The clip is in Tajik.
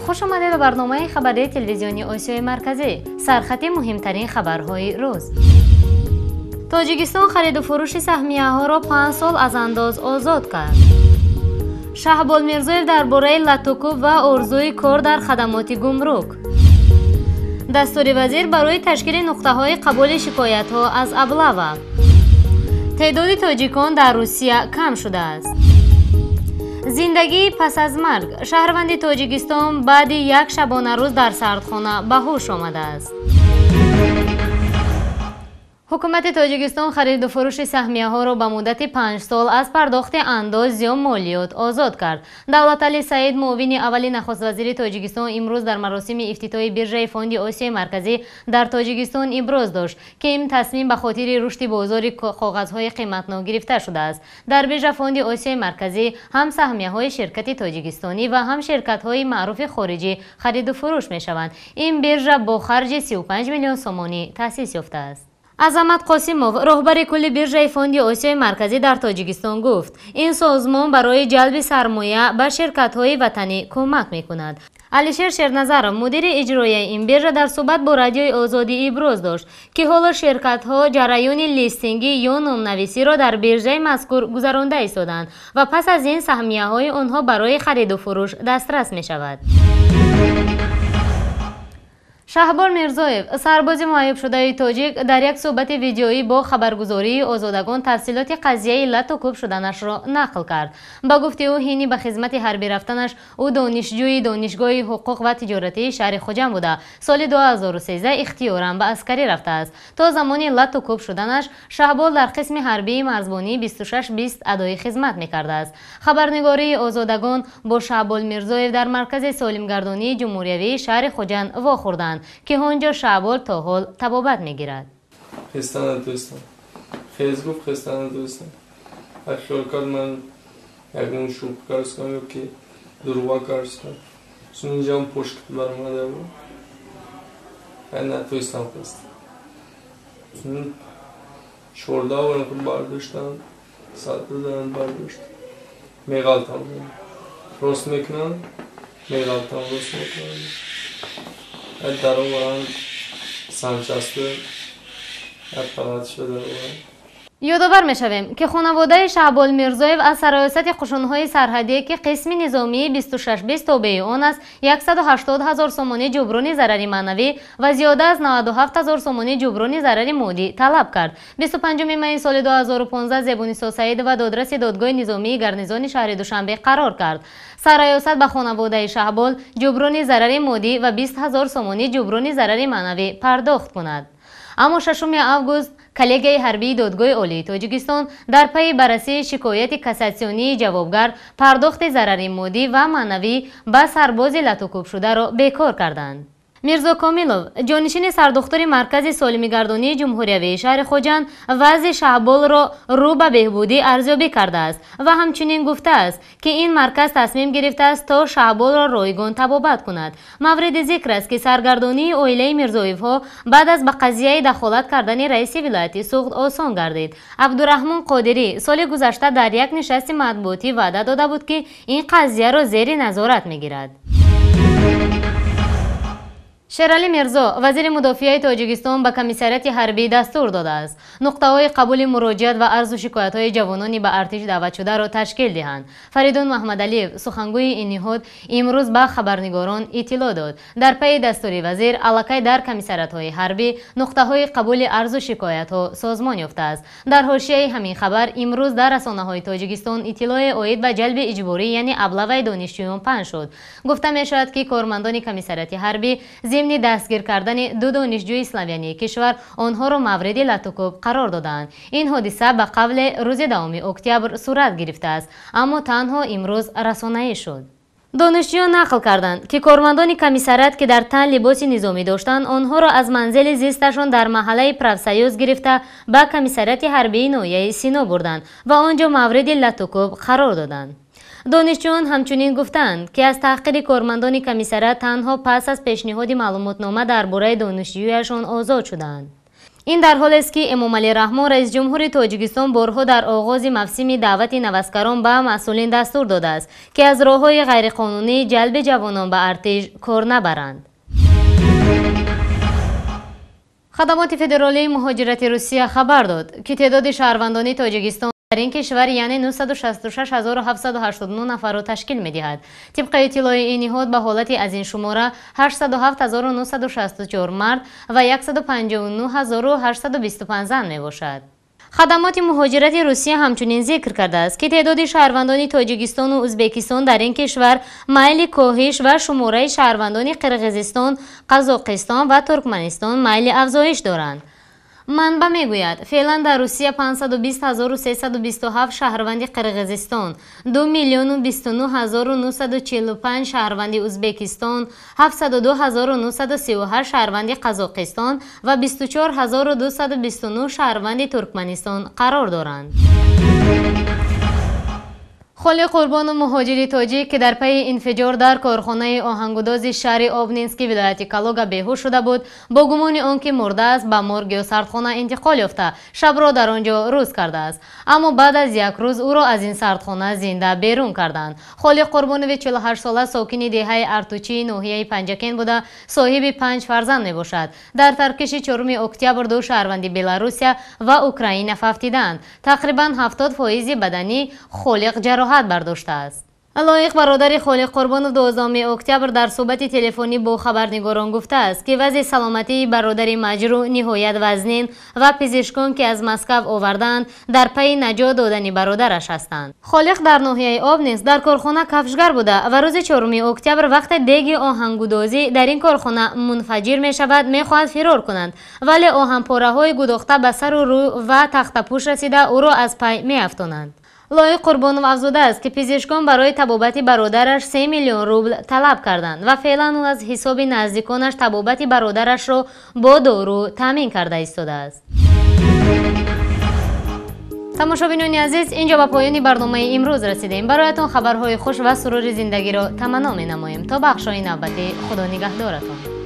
Хуш омадед ба барномаи хабарии телевизиони Осиёи Марказӣ. Сархати муҳимтарин хабарҳои рӯз. Тоҷикистон хариду фурӯши саҳмияҳоро 5 сол аз андоз озод кард. Шаҳбол Мирзоев дар бораи латукӯб ва орзуи кор дар хадамоти гумрук. Дастури вазир барои ташкили нуқтаҳои қабули шикоятҳо аз аблава. Теъдоди тоҷикон дар Русия кам шудааст. Зиндагии пас аз марг. Шаҳрванди Тоҷикистон баъди як шабонарӯз дар сардхона ба ҳуш омадааст. Ҳукумати Тоҷикистон хариду фурӯши саҳмияҳоро ба муддати 5 сол аз пардохти андоз ё молиёт озод кард. Давлатали Саид, муовини аввали нахуствазири Тоҷикистон, имрӯз дар маросими ифтитоҳи биржаи фонди Осиёи Марказӣ дар Тоҷикистон иброз дошт, ки ин тасмим ба хотири рушди бозори коғазҳои қиматнок гирифта шудааст. Дар биржа фонди Осиёи Марказӣ ҳам саҳмияҳои ширкати тоҷикистонӣ ва ҳам ширкатҳои маъруфи хориҷӣ хариду фурӯш мешаванд. Ин биржа бо харҷи 35 миллион сомонӣ таъсис ёфтааст. Азамат Қосимов, роҳбари кулли биржаи фонди Осиёи Марказӣ дар Тоҷикистон, гуфт, ин созмон барои ҷалби сармоя ба ширкатҳои ватанӣ кӯмак мекунад. Алишер Шерназаров, мудири иҷроияи ин биржа, дар суҳбат бо Радиои Озодӣ иброз дошт, ки ҳоло ширкатҳо ҷараёни листингӣ ё номнависиро дар биржаи мазкур гузаронда истоданд ва пас аз ин саҳмияҳои онҳо барои хариду фурӯш дастрас мешавад. Шаҳбол Мирзоев, сарбози муайюбшудаи тоҷик, дар як суҳбати видеоӣ бо хабаргузории Озодагон тафсилоти қазияи лату кӯб шуданашро нақл кард. Ба гуфти ӯ, ҳини ба хизмати ҳарбӣ рафтанаш ӯ донишҷӯи Донишгоҳи ҳуқуқ ва тиҷоратии шаҳри Хуҷанд буда, соли 2013 ихтиёран ба аскарӣ рафтааст. То замони лату кӯб шуданаш Шаҳбол дар қисми ҳарбии марзбонии 2620 адои хизмат мекардааст. Хабарнигории Озодагон бо Шаҳбол Мирзоев дар маркази солимгардонии ҷумҳуриявии шаҳри Хуҷанд вохӯрданд, ки ҳонҷо Шаҳбол то ҳол табобат мегирад. Хестан надонистам. Хез гуфт, хестан надонистам. Хиёл кард, ман ягон шӯх кардам ё ки дурӯға кардам. Чун инҷам пошт баромада буд. Натонистам хест. 14 бор худ бардоштам, сад додан бардоштам. Меғалтам. Рост мекунам, меғалтам, рост мекунам. Дароварам санчасте фалат шуда. Ёдовар мешавем, ки хонаводаи Шаҳбол Мирзоев аз сароясати қушунҳои сарҳадие, ки қисми низомии 2620 тобеи он аст, 180 ҳазор сомонӣ ҷуброни зарари маънавӣ ва зиёда аз 97 ҳазор сомонӣ ҷуброни зарари моддӣ талаб кард. 25 майи соли 2015 Зебунисо Саидова, додраси додгоҳи низомии гарнизони шаҳри Душанбе, қарор кард сарраёсат ба хонаводаи Шаҳбол ҷуброни зарари моддӣ ва 20 ҳазор сомонӣ ҷуброни зарари маънавӣ пардохт кунад. Аммо 6 август коллегияи ҳарбии Додгоҳи Олии Тоҷикистон дар пайи баррасии шикояти кассатсионии ҷавобгар пардохти зарари моддӣ ва маънавӣ ба сарбози латукӯбшударо бекор карданд. Мирзо Комилов, ҷонишини сардухтури маркази солимигардонии ҷумҳуриявии шаҳри Хуҷанд, вазъи Шаҳболро рӯ ба беҳбудӣ арзёбӣ кардааст ва ҳамчунин гуфтааст, ки ин марказ тасмим гирифтааст, то Шаҳболро ройгон табобат кунад. Мавриди зикр аст, ки саргардонии оилаи Мирзоевҳо баъд аз ба қазияи дахолат кардани раиси вилояти Суғд осон гардид. Абдураҳмон Қодирӣ соли гузашта дар як нишасти матбуотӣ ваъда дода буд, ки ин қазияро зери назорат мегирад. Шералӣ Мирзо, вазири мудофиаи Тоҷикистон, ба комиссариати ҳарбӣ дастур додааст, нуқтаҳои қабули муроҷиат ва арзу шикоятҳои ҷавонони ба артиш даъватшударо ташкил диҳанд. Фаридун Маҳмадалиев, сухангӯи ин ниҳод, имрӯз ба хабарнигорон иттилоъ дод, дар пайи дастури вазир аллакай дар комиссариатҳои ҳарбӣ нуқтаҳои қабули арзу шикоятҳо созмон ёфтааст. Дар ҳошияи ҳамин хабар имрӯз дар расонаҳои Тоҷикистон иттилоъе оид ба ҷалби иҷборӣ, яъне аблаваи донишҷӯён паҳн шуд. Гуфта мешавад, ки кормандони комиссариати ҳарбӣ зимни дастгир кардани ду донишҷӯи славянии кишвар онҳоро мавриди латукӯб қарор доданд. Ин ҳодиса ба қавле рӯзи 10 октябр сурат гирифтааст, аммо танҳо имрӯз расонаӣ шуд. Донишҷӯён нақл карданд, ки кормандони комиссариат, ки дар тан либоси низомӣ доштанд, онҳоро аз манзили зисташон дар маҳаллаи Профсоюз гирифта, ба комиссариати ҳарбии ноҳияи Сино бурданд ва он ҷо мавриди латукӯб қарор доданд. Донишҷӯён ҳамчунин гуфтанд, ки аз таҳқири кормандони комиссариат танҳо пас аз пешниҳоди маълумотнома дар бораи донишҷӯяшон озод шуданд. Ин дар ҳолест ки Эмомалӣ Раҳмон, раиси ҷумҳури Тоҷикистон, борҳо дар оғози мавсими даъвати наваскарон ба масъулин дастур додааст, ки аз роҳҳои ғайриқонунии ҷалби ҷавонон ба артиш кор набаранд. Хадамоти федералии муҳоҷирати Русия хабар дод, ки теъдоди шаҳрвандони Тоҷикистон дар ин кишвар, яъне 966789 нафарро ташкил медиҳад. Тибқи иттилои ин ниҳод, ба ҳолати аз ин шумора 807964 мард ва 159825 зан мебошад. Хадамоти муҳоҷирати Русия ҳамчунин зикр кардааст, ки теъдоди шаҳрвандони Тоҷикистону Ӯзбекистон дар ин кишвар майли коҳиш ва шумораи шаҳрвандони Қирғизистон, Қазоқистон ва Туркманистон майли афзоиш доранд. Манба мегӯяд, феълан дар Русия 520327 шаҳрванди Қирғизистон, 2 029 945 шаҳрванди Ӯзбекистон, 702938 шаҳрванди Қазоқистон ва 24229 шаҳрванди Туркманистон қарор доранд. Холиқ Қурбону, муҳоҷири тоҷик, ки дар пайи инфиҷор дар корхонаи оҳангудози шаҳри Обнински вилояти Калуга беҳуш шуда буд, бо гумони он ки мурдааст, ба морг ё сардхона интиқол ёфта, шабро дар он ҷо рӯз кардааст. Аммо баъд аз як рӯз ӯро аз ин сардхона зинда берун карданд. Холиқ Қурбонови 48-сола сокини деҳаи Артучии ноҳияи Панҷакент буда, соҳиби панҷ фарзанд мебошад. Дар таркиши 4 октябр ду шаҳрванди Беларусия ва Украина фавтиданд. Тақрибан 70% бадани Холиқ ҷароҳат бардоштааст. Лоиқ, бародари Холиқ Қурбонов, 12 октябр дар суҳбати телефонӣ бо хабарнигорон гуфтааст, ки вазъи саломатии бародари маҷрӯҳ ниҳоят вазнин ва пизишкон, ки аз Москав овардаанд, дар пайи наҷот додани бародараш ҳастанд. Холиқ дар ноҳияи Обнинск дар корхона кафшгар буда ва рӯзи 4 октябр, вақте деги оҳангудозӣ дар ин корхона мунфаҷир мешавад, мехоҳад фирор кунанд, вале оҳанпораҳои гудохта ба сару рӯй ва тахтапӯш расида, ӯро аз пай меафтонанд. Лоиқ Қурбонов афзудааст, ки пизишкон барои табобати бародараш 3 миллион рубл талаб карданд ва феълан ӯ аз ҳисоби наздиконаш табобати бародарашро бо дору таъмин карда истодааст. Тамошобинони азиз, инҷо ба поёни барномаи имрӯз расидем. Бароятон хабарҳои хуш ва сурури зиндагиро таманно менамоем. То бахшҳои навбатӣ, Худо нигаҳдоратон.